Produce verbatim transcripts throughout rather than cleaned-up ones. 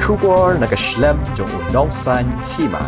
Khubor na ka shlem jong u nongsan hima.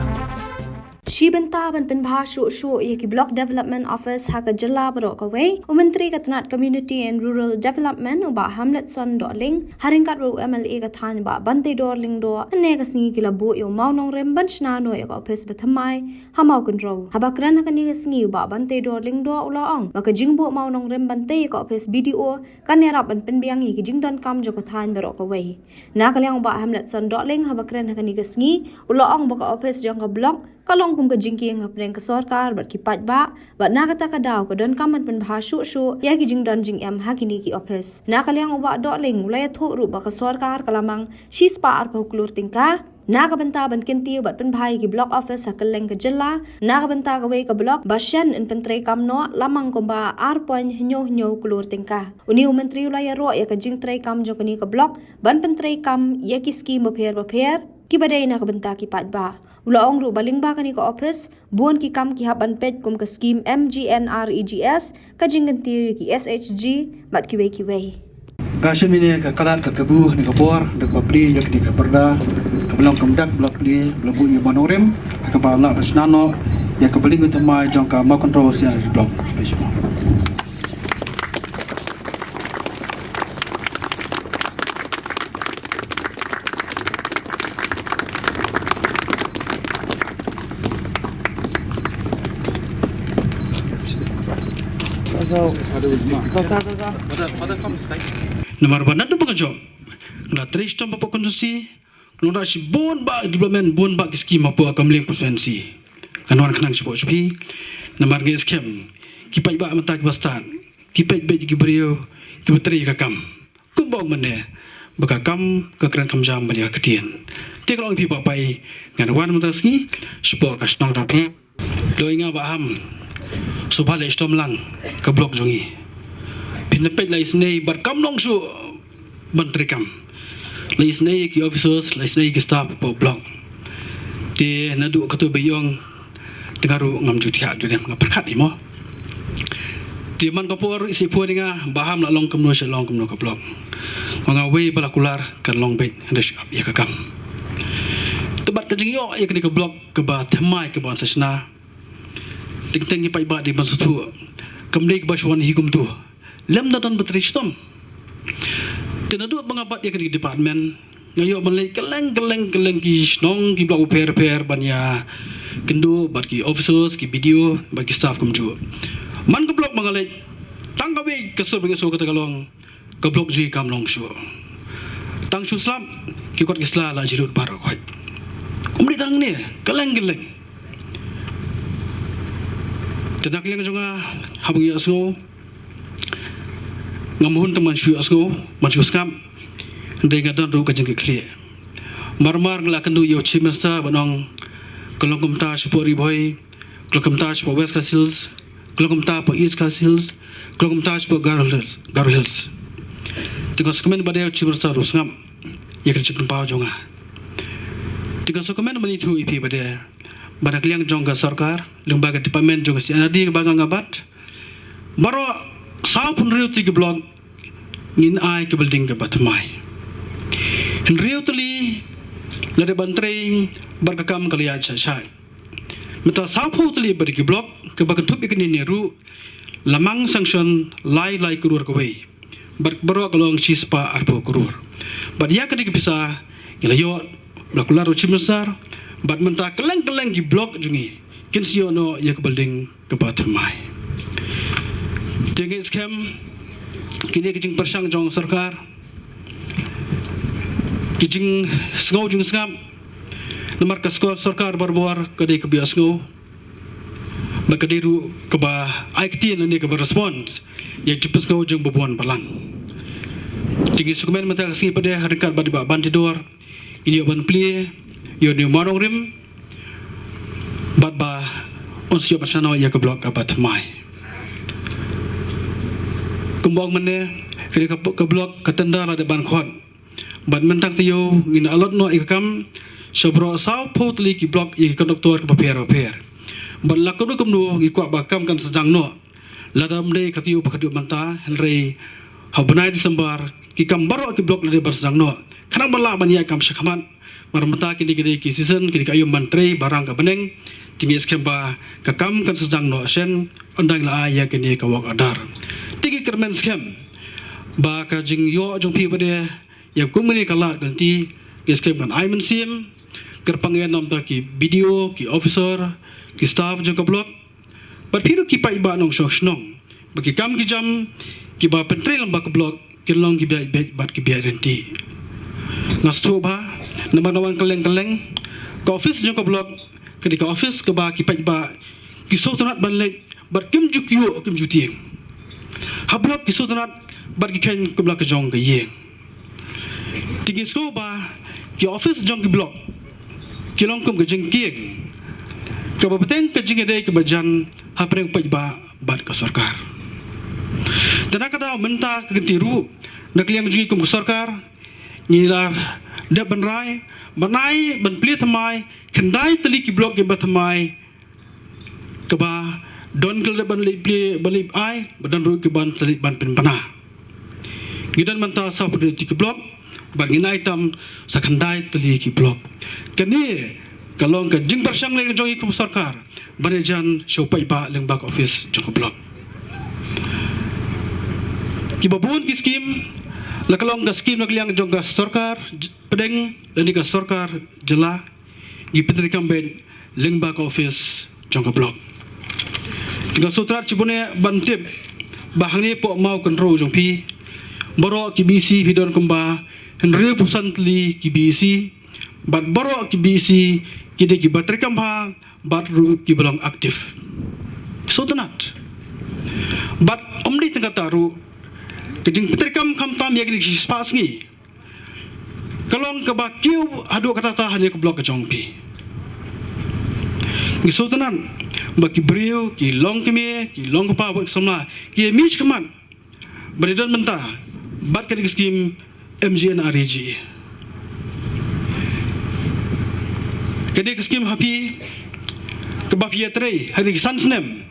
Shi bynta ban pynbha shuh shuh ïa ki Block Development Office ha ka jylla baroh kawei, u Myntri ka tnat Community and Rural Development, u Bah Hamletson Dohling, ha ryngkat bad u M L A ka thaiñ, Bah Banteidor Lyngdoh, hynne ka sngi ki la buh ïa u mawnongrim ban shna noh ïa ka ophis ba thymmai ha Mawkynrew. Haba kren ha kane ka sngi, u Bah Banteidor Lyngdoh u la ong ba ka jingbuh mawnongrim ban tei ïa ka ophis B D O kan ïarap ban pynbiang ïa ki jingdonkam jong ka thaiñ baroh kawei. Na ka liang u Bah Hamletson Dohling, haba kren ha kane ka sngi, u la ong ba ka ophis jong ka block ka long kum ka jingkieng hapdeng ka sorkar bad ki paidbah, bad na kata ka daw ka donkam ban pynbha shuh shuh ïa ki jingdon jingem ha kine ki ophis. Na ka liang u Bah Dohling u la ïathuh ruh ba ka sorkar ka la mang shispah arphew klur tyngka na ka bynta ban kyntiew bad pynbha ïa ki block office ha kylleng ka jylla, na ka bynta kawei ka block ba shen yn pyntreikam noh la mang kumba ar point hynñiew hynñiew klur tyngka. Une u Myntri u la ïaroh ïa ka jingtreikam jong kane ka block ban pyntreikam ïa ki skim bapher bapher kiba dei na ka bynta ki paidbah. U la ong ruh ba lyngba kane ka ophis, bun ki kam ki hap ban peit kum ka skim M G N R E G S, ka jingkyntiew ïa ki S H G bad kiwei kiwei. Ka shim ïa kane ka kyrdan ka kabu ha kane ka por da kaba plie ïa kane ka pyrda kaba long ka mdak ba la plie ba la buh ïa u mawnongrim, ha kaba lah ban shna noh ïa ka building ba thymmai jong ka Mawkynrew C R D block. Namar ba naduh ba nga jop nga la trei shitom hapoh constituency, nga la wanrah shibun bah development, bun bah ki skim hapoh ka Mylliem constituency. Ngan wan khnang shapoh sha phi namar nga ngeit skhem ki paidbah mynta kiba stad ki peit beit ki briew kiba trei ka kam. Kumba ong mynne ba ka kam ka kren kham jam ban ïa ka ktien. Te ka long ïa phi Bah Pai, ngan wan mynta ka sngi shapoh ka shnong jong phi. Loi nga Bah Ham, sngewbha leit shitom lang ka block jong ngi. Phin da peit la isynei bad kam long shuh ban treikam. La isynei ki officers, la isynei ki staff hapoh block. Te naduh kato ba ïong te nga ruh ngam ju thiah ju dem, nga pyrkhat ïa mo. Te man ka por i siphuh ïa nga Bah Ham, la long kumno sha long kumno ka block. Nga nga wei ba la kular kan long beit, hynrei shu ap ïa ka kam. Te bad ka jingïoh ïa kane ka block kaba thymmai kaba yn sa shna, teng teng ki paidbah dei ban sngewthuh, kam dei kaba shu wan hi kumto. Lem da don ba trei shitom. Te naduh ba nga bat ïa kane ka department, nga ïoh ban leit kylleng kylleng kylleng ki shnong ki block bapher bapher ban ïakynduh bad ki officers, ki B D O bad ki staff kumjuh. Man ka block ba nga leit, tang kawei ka sur ba nga sngew kata ka long, ka block jong ngi kam long shuh. Tang shu slap ki kot ki sla la jhieh lut baroh khoit. Ym dei tang hangne, kylleng kylleng. Te na ka liang jong nga, haba nga ïohsngew, ngam hun tang ban shu ïohsngew, ban shu sngap, hynrei nga don ruh ka jingkitkhlieh. Mar mar nga la kynduh ïa u Chief Minister ban ong, ka long kumta shapoh Ri Bhoi, ka long kumta shapoh West Khasi Hills, ka long kumta hapoh East Khasi Hills, ka long kumta shapoh Garo Hills, Garo Hills. Te nga sngewkmen ba dei u Chief Minister ruh u sngap ïa ka jingpynpaw jong nga. Te nga sngewkmen ban ïathuh ïa phi ba dei, ba na ka liang jong ka sorkar, lyngba ka department jong ka C and RD kaba nga nga bat, baroh sawphew hynriew tylli ki block ngin ai ka building kaba thymmai. Hynriew tylli la dep ban trei bad ka kam ka la ïaid shai shai. Mynta sawphew tylli bad ki block kaba kynthup ïa kane ne ruh la mang sanction lai lai klur kawei. Bad baroh ka long shispah arphew klur. Bad ïa kane ka pisa ngi la ïoh, ba la kular u Chief Minister, bad mynta kylleng kylleng ki block jong ngi kin sa ïoh noh ïa ka building kaba thymmai. Te nga ngeit skhem kine ki jingpyrshang jong sorkar, ki jingsngew jingsngap, namar ka sor-, sorkar barabor ka dei kaba ïohsngew bad ka dei ruh kaba ai ktien lane kaba response ïa ka jingpynsngew jong babun balang. Te ngi sngewkmen mynta ka sngi pat de ryngkat bad i Bah Banteidor ngin ïoh ban plie ïa une u mawnongrim bad ba un sa ïoh ban shna noh ïa ka block kaba thymmai. Kumba ong mynne, kane ka, ka block ka tender la dep ban khot. Bad mynta ka taïew ngin allot noh ïa ka kam sha baroh sawphew tylli ki block ïa ki contractor kiba pher bapher. Bad la kumno kumno ngi kwah ba ka kam kan sa sdang noh. Lada ym dei ka taïew ba khatduh mynta, hynrei ha u bnai December ki kam baroh ki block la dei ban sdang noh. Khnang ba lah ban ïaid kam shakhmat, Mar mynta kine ki dei ki season, kine ki aïom ban trei ba rang ka bneng. Te ngi skhem ba ka kam kan sa jngoh shen, ynda la ai ïa kine ka work order. Te ngi kyrmen skhem ba ka jingïoh jong phi ba dei ïa kum kine ka lad ka lynti, ngi skhem kan ai mynsiem, kyrpang ïa namta ki B D O, ki officer, ki staff jong ka block, bad phi ruh ki paidbah nongshong shnong, ba ki kam ki jam kiba pyntrei lyngba ka block kin long kiba ïaid beit bad kiba ïaid ryntih. Nga sngewthuh ba namar nga wan kylleng kylleng, ka office jong ka block ka dei ka office kaba ki paidbah ki sngewtynnat ban leit bad kim ju kyiuh kim ju tieng. Ha block ki sngewtynnat bad ki kheiñ kumba la ka jong ka ïing. Te ngi sngew ba ki office jong ki block ki long kum ka jingkieng kaba bteng ka jingïadei kaba jan hapdeng paidbah bad ka sorkar. Te na ka daw mynta ka kynti ruh, na ka liang jong ngi kum ka sorkar, ngi la dep ban rai ban ai, ban plie thymmai khyndai tylli ki block kiba thymmai, kaba don ki la dep ban leit plie, ban leit ai, ba don ruh ki ban sa leit ban pynbna. Ngi don mynta sawphew tylli ki block, bad ngin ai tam sa khyndai tylli ki block. Kane ka long ka jingpyrshang lei jong ngi kum sorkar ban ïajan sha u paidbah lyngba ka office jong ka block. Kiba bun ki skim, la ka long ka skim na ka liang jong ka sorkar j-, pdeng lane ka sorkar jylla, ngi pyntreikam beit lyngba ka office jong ka block. Te nga sngewtynnat shibun ban tip ba hangne hapoh Mawkynrew jong phi, baroh ki B E C phi don kumba hynriewphew san tylli ki B E C, bad baroh ki B E C ki dei kiba treikam bha bad ruh kiba long active. Sngewtynnat. Bad ym dei tang kata ruh, ka jingpyntreikam khamtam ïa kine ki shispah sngi ka long kaba kiew haduh katta katta hangne ka block ka jong phi. Ngi sngewtynnat ba ki briew, ki longkmie, ki longkpa bad ki samla, ki ïa mih shakhmat, ba dei don mynta bad kane ka skim M G N R E G E. Kane ka skim ha phi kaba phi ïatrei ha kine ki san snem,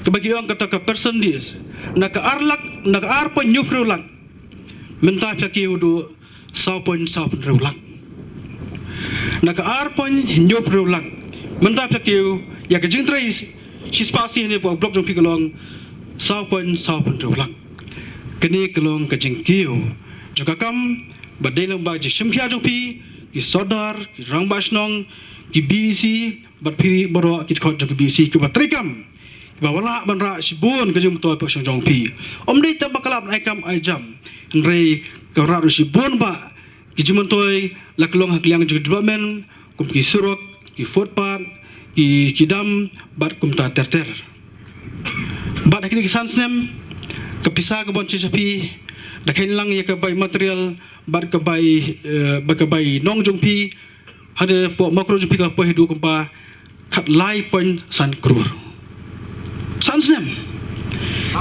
kaba ki ong kata ka percentage, na ka ar lak, na ka ar point hynñiewphew hynriew lak, mynta phi la kiew haduh saw point saw hynriew lak. Na ka ar point hynñiewphew hynriew lak, mynta phi la kiew ïa ka jingtrei shispah sngi hangne hapoh block jong phi ka long saw point saw hynriew lak. Kane ka long ka jingkiew jong ka kam ba dei lyngba ka jingshim khia jong phi, ki sordar, ki rangbah shnong, ki B E C, bad phi baroh ki dkhot jong ki B E C kiba treikam, kiba wanrah ban rah shibun ka jingmyntoi hapoh shnong jong phi. Ym dei tang ba ka lah ban ai kam ai jam, hynrei ka wanrah ruh shibun bah ki jingmyntoi, la ka long ha ka liang jong development, kum ki surok, ki footpath, ki, ki dam, bad kumta ter ter. Bad ha kine ki san snem, ka pisa kaba wan sha phi, da kheiñ lang ïa ka bai material bad ka bai, eh, bad ka bai nong jong phi, hapoh Mawkynrew jong phi ka poi haduh kumba khatlai point san klur. San snem,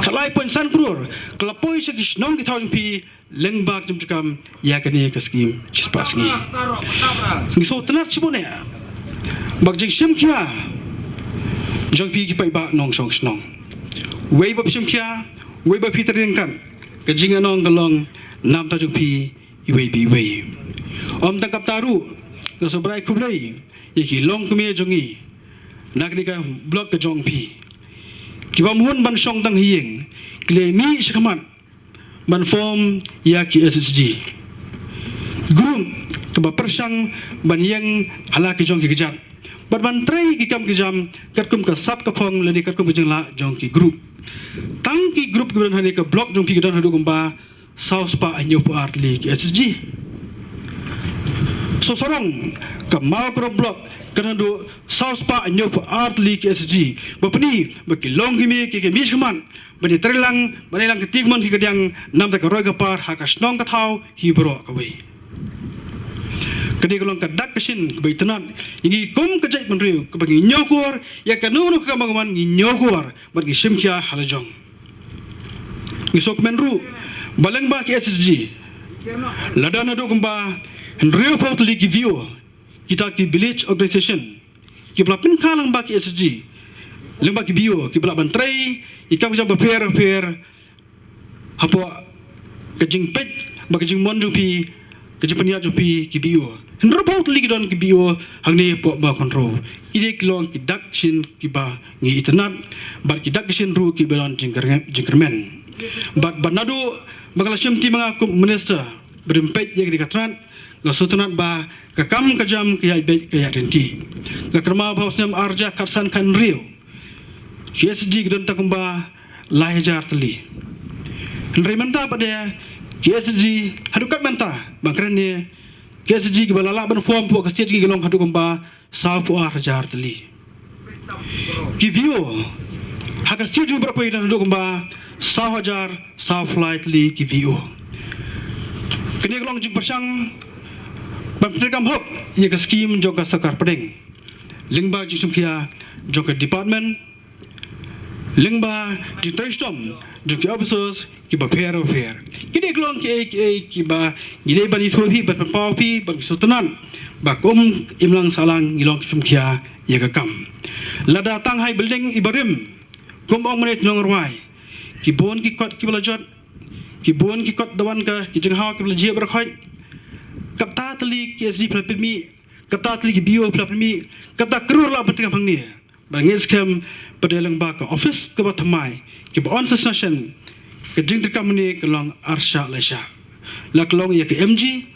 khatlai point san klur ka la poi sha ki shnong ki thaw jong phi lyngba ka jingtrei kam ïa kane ka skim shispah sngi. Ngi sngewtynnat shibun ba ka jingshim khia jong phi ki paidbah nongshong shnong, wei ba phi shim khia, wei ba phi trei ryngkat, ka jingïalang ka long namta jong phi iwei pa iwei. Ym tang kata ruh, nga sngewbha ban ai khublei ïa ki longkmie jong ngi na kane ka block ka jong phi, kiba ym hun ban shong tang ha ïing, ki la mih shakhmat ban form ïa ki S H G group kaba pyrshang ban ïeng ha la ki jong ki kjat bad ban trei ki kam ki jam katkum ka sap ka phong lane katkum ka jinglah jong ki group. Tang ki group kiba don hangne ha ka block jong phi ki don haduh kumba saw spah hynñiewphew ar tylli ki S H G. Sawsarong, ka Mawkynrew block ka don haduh saw spah hynñiewphew ar tylli ki S H G. Bapli ba ki longkmie ki, ki mih shakhmat ban ïatrei lang, ban ïalang ka tymmen ki kadiang namta ka roi ka par ha ka shnong ka thaw hi baroh kawei. Kane ka long ka dak ka shin kaba itynnad ïa ngi kum ka jaitbynriew, kaba ngi ñiewkor ïa kano kano ka kam ba ka mon, ngi ñiewkor bad ngi shim khia ha la jong. Ngi sngewkmen ruh ba lyngba ki S H G la don haduh kumba hynriewphew tylli ki V O, kita ki village organization, kiba la pynkha lyngba ki S H G, lyngba ki V O, kiba lah ban trei ïa ki kam ki jam bapher bapher hapoh ka jingpeit bad ka jingmon jong phi ka jingpynïaid jong phi ki B O. Hynriewphew tylli ki don ki B O hangne hapoh Mawkynrew. Ki dei ki long ki dak shin kiba ngi itynnad bad ki dak shin ruh kiba don jingkyrmen. Bad, bad naduh ba ka la shim ti ma nga kum u minister ba rim peit ïa kane ka tnat, nga sngewtynnad ba ka kam ka jam ka ïaid beit ka ïaid ryntih. Nga kynmaw ba ha u snem ar hajar khatsan khathynriew, ki S G ki don tang kumba lai hajar tylli. Hynrei mynta pat de ki S G haduh kat mynta ba kren ne, ki S G kiba la lah ban form hapoh ka state ki long haduh kumba sawphew ar hajar tylli. Ki V O ha ka state jong baroh kawei ki don haduh kumba saw hajar sawphew lai tylli ki V O. Kane ka long jingpyrshang ban pyntreikam hok ïa ka skim jong ka sorkar pdeng. Lyngba jingshim khia jong ka department, lyngba jingtrei shitom jong ki officers kiba pher ba pher. Ki dei ki long kiei kiei kiba ngi dei ban ïathuh ïa phi, ban pynpaw ïa phi, ban sngewtynnad ba kum imlang sahlang ngi long ki shim khia ïa ka kam. Lada tang ha i building iba rim, kum ong mynne nongrwai, ki bun ki kot kiba la jot, ki bun ki kot da wan ka ki jinghaw kiba la jia baroh khoit. Katta tylli ki S G phi la pynmih, katta tylli ki B O phi la pynmih, katta klur la ban treikam hangne. Ba ngi skhem pat de lyngba ka office kaba thymmai, kiba on sa session, ka jingtreikam hangne ka long arshah laishah. La ka long ïa ka M G,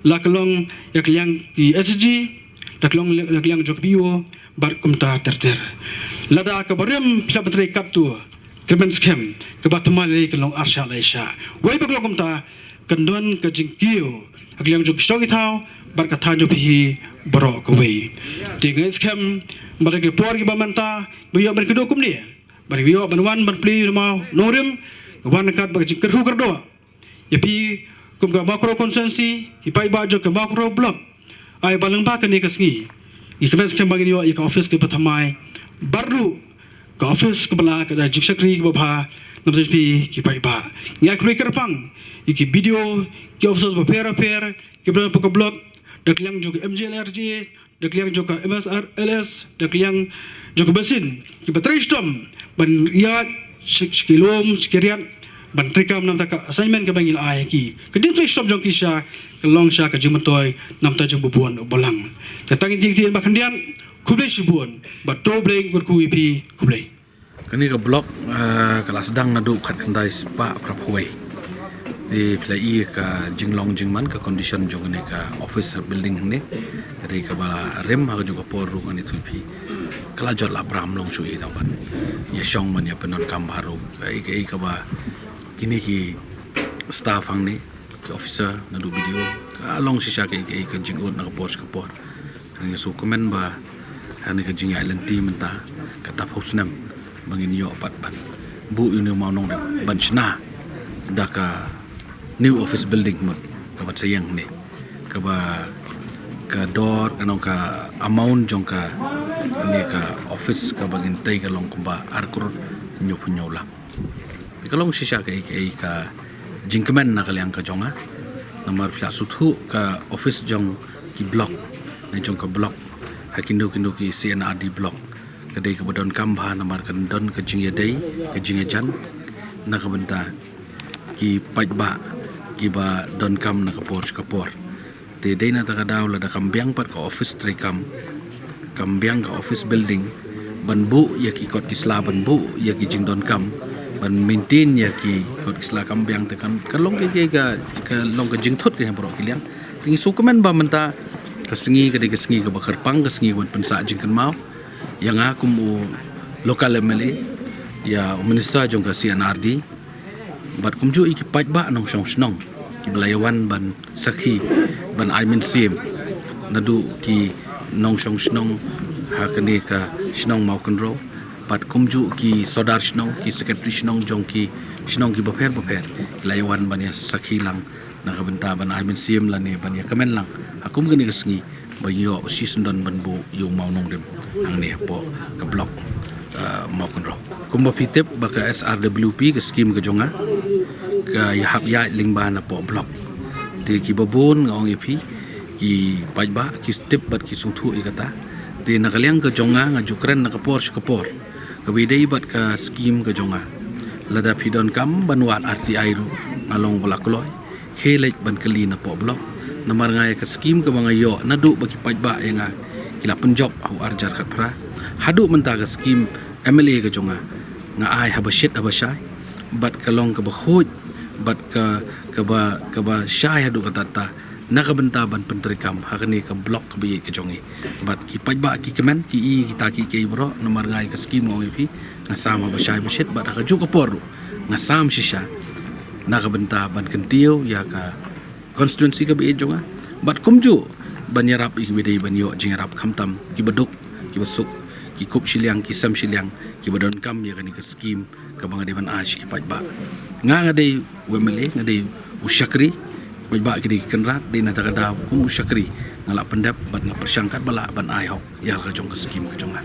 la ka long ïa ka liang ki S G, la ka long, la ka liang jong ka B O, bad kumta ter ter. Lada kaba rim phi la ban trei katto, kyrmen skhem, kaba thymmai lei ka long arshah laishah. Wei ba ka long kumta, kan don ka jingkiew ha ka liang jong ki shong ki thaw bad ka thaiñ jong phi baroh kawei. Te nga skhem ba da ki por kiba mynta ba ïoh ban kynduh kumne, ba ïoh ban wan ban plie ïa u mawnongrim, nga wan kat bad ka jingkyrkhu kyrdoh ïa phi kum ka Mawkynrew constituency, ki paidbah jong ka Mawkynrew block. Ai ba lyngba kane ka sngi ngi kmen skhem ba ngin ïoh ïa ka office kaba thymmai, bad ruh ka office kaba la ka da jingshakri kaba bha namar jong phi ki paidbah. Ngi ai khublei kyrpang ïa ki B D O, ki officers ba pher ba pher kiba don hapoh ka block, da ka liang jong ka M G N R G A, da ka liang jong ka M S R L S, da ka liang jong ka basin, kiba trei shitom ban ïaid sha, sha ki lum sha ki riat ban treikam namar ka assignment kaba ngi la ai ïa ki. Ka jingtrei shitom jong ki shisha ka long shisha ka jingmyntoi namar jong u ba bun u ba lang. Te tang ïa kine ki ktien ba khyndiat, khublei shibun bad to Blei un kyrkhu ïa phi. Khublei. Kane ka block, eh, ka la sdang naduh khatkhyndai spah phraphew wei. Te phi la i ka jinglong jingman, ka condition jong kane ka office building hangne, ka dei kaba la rim, ha kajuh ka por ruh ngan ïathuh ïa phi, ka la jot la pram long shuh ïa tang ban ïa shong ban ïa pyndonkam bha ruh. Kaei kaei kaba kine ki staff hangne, ki officer naduh B D O, ka long shisha kaei kaei ka jingud na ka por sha ka por. Te nga sngewkmen ba ha kane ka jingïaid lynti mynta, katta phew snem ba ngin ïoh pat ban buh ïa une u mawnongrim ban shna da ka new office building mut kaba sa ïeng hangne, kaba ka dor, ka nong, ka amount jong kane ka office kaba ngin tei ka long kumba ar klur hynñiewphew hynñiew lak. Te ka long shisha kaei kaei ka jingkmen na ka liang ka jong nga. Namar phi la sngewthuh ka office jong ki block, ne jong ka block, ha kino kino ki C and R D block, ka dei kaba donkam bha namar kan don ka jingïadei, ka jingïajan na ka bynta ki paidbah kiba donkam na ka por sha ka por. Te dei na kata ka daw lada kam biang pat ka office treikam, kam biang ka office building ban buh ïa ki kot ki sla, ban buh ïa ki jingdonkam, ban maintain ïa ki kot ki sla kam biang, te kan, kan long ka, ka, ka, ka long ka jingthut ka ha baroh ki liang. Te ngi sngewkmen ba mynta ka sngi ka dei ka sngi kaba kyrpang, ka sngi kaban pynsah jingkynmaw ïa nga kum u local M L A, ïa u minister jong ka C and R D, bad kumjuh ïa ki paidbah nongshong shnong kiba la ïa wan ban sakhi, ban ai mynsiem, naduh ki nongshong shnong ha kane ka shnong Mawkynrew, bad kumjuh ki sordar shnong, ki secretary shnong jong ki shnong kiba pher ba pher, ki la ïa wan ban ïa sakhi lang na ka bynta ban ai mynsiem lane ban ïa kmen lang ha kum kane ka sngi ba ïoh shisyndon ban buh ïa u mawnongrim hangne hapoh ka block, eh, Mawkynrew. Kumba phi tip ba ka S R W P, ka skim ka jong nga, ka ïahap ïaid lyngba napoh block. Te kiba bun nga ong ïa phi, ki paidbah ki tip bad ki sngewthuh ïa kata. Te na ka liang ka jong nga, nga ju kren na ka por sha ka por. Kaba ïadei bad ka skim ka jong nga, lada phi donkam ban wad R T I ruh, nga long ba la kloi. Khie leit ban kylli napoh block, Namar nga ïa ka skim kaba nga ïoh naduh ba ki paidbah ïa nga ki la pynjop ha u ar hajar khatphra haduh mynta, ka skim M L A ka jong nga nga ai haba shit haba shai, bad ka long kaba khuid, bad ka kaba kaba shai haduh katta katta, na ka bynta ban pyntreikam ha kane ka block kaba ïeit ka jong ngi. Bad ki paidbah ki kmen, ki i kita ki kei bro, namar nga ïa ka skim nga ong ïa phi, nga sam haba shai ba shit, bad ha ka juh ka por ruh nga sam shisha na ka bynta ban kyntiew ïa ka constituency kaba ïeit jong nga, bad kumjuh ban ïarap ïa kiba dei ban ïoh jingïarap, khamtam kiba duk, kiba suk, ki kup shiliang, ki sem shiliang, kiba donkam ïa kane ka skim kaba nga dei ban ai sha ki paidbah. Nga nga dei u M L A, nga dei u shakri, paidbah ki dei ki kynrad, dei na kata ka daw kum u shakri nga la pyndep bad nga pyrshang katba lah ban ai hok ïa la ka jong ka skim ka jong nga.